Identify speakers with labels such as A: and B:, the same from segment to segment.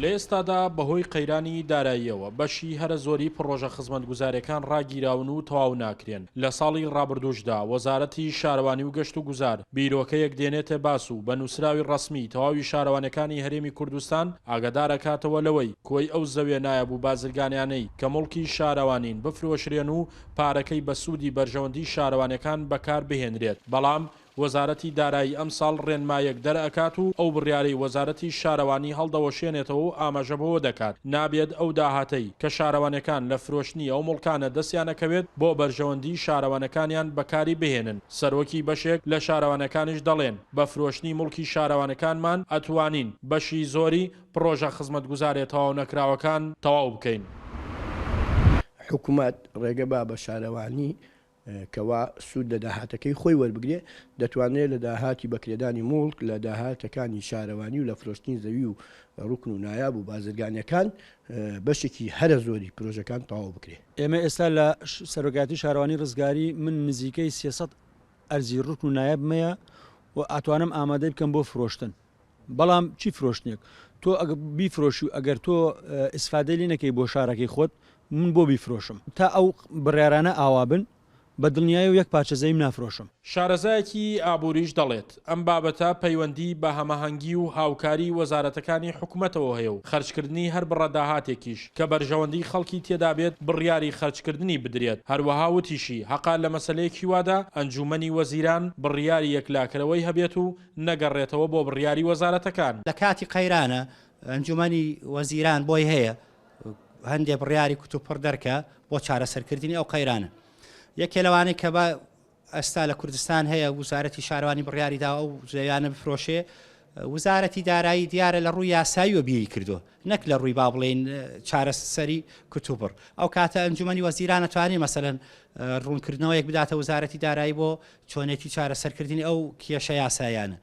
A: لە ئێستادا بەهۆی قەیرانی داراییەوە بەشی هەرە زۆری پڕۆژە خزمەتگوزاریەکان ڕاگیراون و تەواو ناکرێن، لە ساڵی ڕابردووشدا وەزارەتی شارەوانی و گەشتوگوزار بیرۆکەیەک دێنێتە باس و بە نووسراوی ڕەسمی تەواوی شارەوانیەکانی هەرێمی کوردستان ئاگادارئەکاتەوە لەوەی کۆی ئەو زەویە نایاب و بازرگانیانەی کە موڵکی شارەوانین بفرۆشرێن و پارەکەی بە سوودی بەرژەوەندی شارەوانیەکان بەکاربهێنرێت، بەڵام وەزارەتی دارایی ئەمساڵ ڕێنمایەک دەرئەکات و ئەو بڕیارەی وەزارەتی شارەوانی هەڵدەوەشێنێتەوە و ئاماژە بەوە دەکات نابێت ئەو داهاتەی کە شارەوانیەکان لە فرۆشتنی ئەو موڵکانە دەستیان ئەکەوێت بۆ بەرژەوەندی شارەوانەکانیان بەکاری بهێنن. سەرۆکی بەشێک لە شارەوانەکانیش دەڵێن بە فرۆشتنی موڵکی شارەوانەکانمان ئەتوانین بەشی زۆری پڕۆژە خزمەتگوزارێ تەواونەکراوەکان تەواو بکەین.
B: حکومەت ڕێگە با بە شارەوانی کەوا سوود لە داهاتەکەی خۆی وەربگرێ، دەتوانرێ لە داهاتی بەکرێدانی موڵک، لە داهاتەکانی شارەوانی و لە فرۆشتنی زەوی و ڕوکن و نایاب و بازرگانیەکان بەشێکی هەرە زۆری پرۆژەکان تەواو بکرێ.
C: ئێمە ئێستا لە سەرۆکایەتی شارەوانی ڕزگاری من نزیکەی 300 ئەرزی ڕوکن و نایابم هەیە و ئەتوانم ئامادەی بکەم بۆ فرۆشتن. بەڵام چی فرۆشتنێک؟ تۆ ئەگەر بیفرۆشی و ئەگەر تۆ ئیسفادەی لێ نەکەی بۆ شارەکەی خۆت، من بۆ بیفرۆشم؟ تا ئەو بڕیارانە ئاوا بن، بە دڵنیایەوە یەک پارچە زەویم نافرۆشم.
A: شارەزایەکی ئابووریش دەڵێت، ئەم بابەتە پەیوەندی بە هەماهەنگی و هاوکاری وەزارەتەکانی حکومەتەوە هەیە و خەرجکردنی هەر بڕە داهاتێکیش کە بەرژەوەندی خەڵکی تێدابێت بڕیاری خەرجکردنی بدرێت. هەروەها وتیشی، هەقە لە مەسەلەیەکی وادا ئەنجوومەنی وەزیران بڕیاری یەکلاکەرەوەی هەبێت و نەگەڕێتەوە بۆ بڕیاری وەزارەتەکان.
D: لە کاتی قەیرانە ئەنجومەنی وەزیران بۆی هەیە هەندێ بڕیاری کوتوپڕ دەرکا بۆ چارەسەرکردنی ئەو قەیرانە. یەکێ لەوانەی کە بە ئێستا لە کوردستان هەیە وزارەتی شارەوانی بڕیاری داوە ئەو زەویانە بفرۆشێ، وزارەتی دارایی دیارە لە ڕووی یاساییەوە بیری کردووە نەک لە ڕووی با بڵێین چارەسەری کوتوپڕ. ئەو کاتە ئەنجومەنی وەزیران ئەتوانێ مەسەلەن ڕوونکردنەوەیەک بداتە وزارەتی دارایی بۆ چۆنێتی چارەسەرکردنی ئەو کێشە یاساییانە.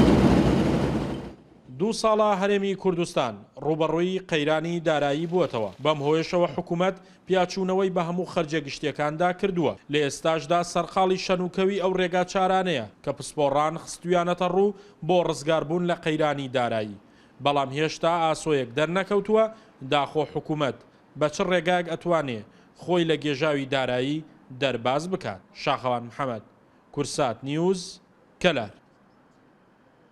A: دوو ساڵە هەرێمی کوردستان ڕووبەڕووی قەیرانی دارایی بووەتەوە، بەم هۆیەشەوە حکومەت پیاچوونەوەی بە هەموو خەرجیە گشتیەکاندا کردووە، لە ئێستاشدا سەرقاڵی شەنوکەوی ئەو ڕێگا چارانەیە کە پسپۆڕان خستویانەتە ڕوو بۆ ڕزگاربوون لە قەیرانی دارایی، بەڵام هێشتا ئاسۆیەک دەرنەکەوتووە داخۆ حکومەت بە چ ڕێگایەک ئەتوانێ خۆی لە گێژاوی دارایی دەرباز بکات. شاخەوان محەمەد، کورسات نیوز، کەلار.